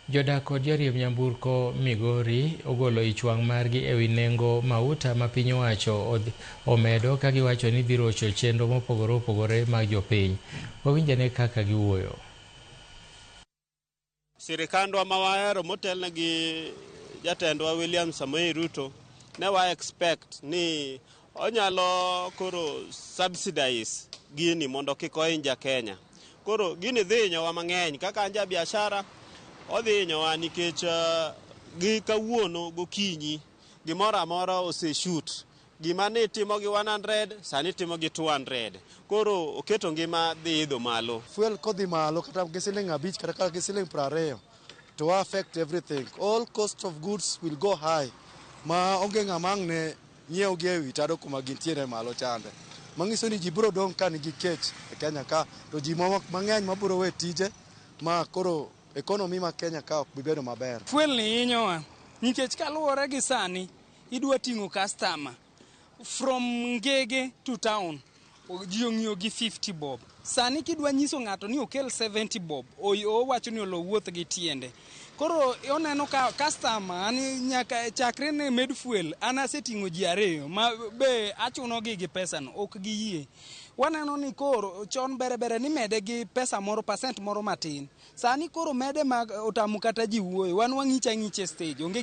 Jodak kod joriemb nyamburko Migori ogolo ich wang' margi ewi nengo mauta ma piny owacho omedo ka giwacho ni dhi rocho chenro mopogore opogore mag jopiny. Wawinjane kaka giwuoyo. Sirikandwa ma wahero motelne gi jatendwa William Samoei Ruto ne wa expect ni onyalo koro subsidize gini mondo kik ohiny ja Kenya. Koro gini dhi hinyowa mang'eny kaka an ja biashara odhi hinyowa nikech gi kawuono gokinyi gimoro amora ose shoot. Gima ne itimo gi 100 sani timo gi 200. Koro oketo ngima dhi idho malo. Fuel kodhi malo kata gi siling 5 kata gi siling 20 to affect everything. All cost of goods will go high. Ma onge ng'ama ang' ne nyiew gi ewi tado kuma gintiere malo chande. Manyiso ni ji biro dong' ka nigi kech e Kenya ka to ji mang'eny mabiro we tije ma koro economy ma Kenya ka ok bi bedo maber. Fuel ni hinyowa nikech kaluwore gi sani idwa ting'o customer from Ngege to town ji ong'iyo gi 50 bob. Sani kidwa nyiso ng'ato ni okel 70 bob, owacho ni olo wuoth gi tiende. Koro oneno ka customer an nyaka chakre ne med fuel an aseting'o ji ariyo ma be achuno gi gi pesa no ok giyie. Waneno ni koro chon bere bere ni mede gi pesa moro percent moro matin. Sani koro mede ma otamo kata ji wuoyo wan wang'icha ang'icha e stage onge gima.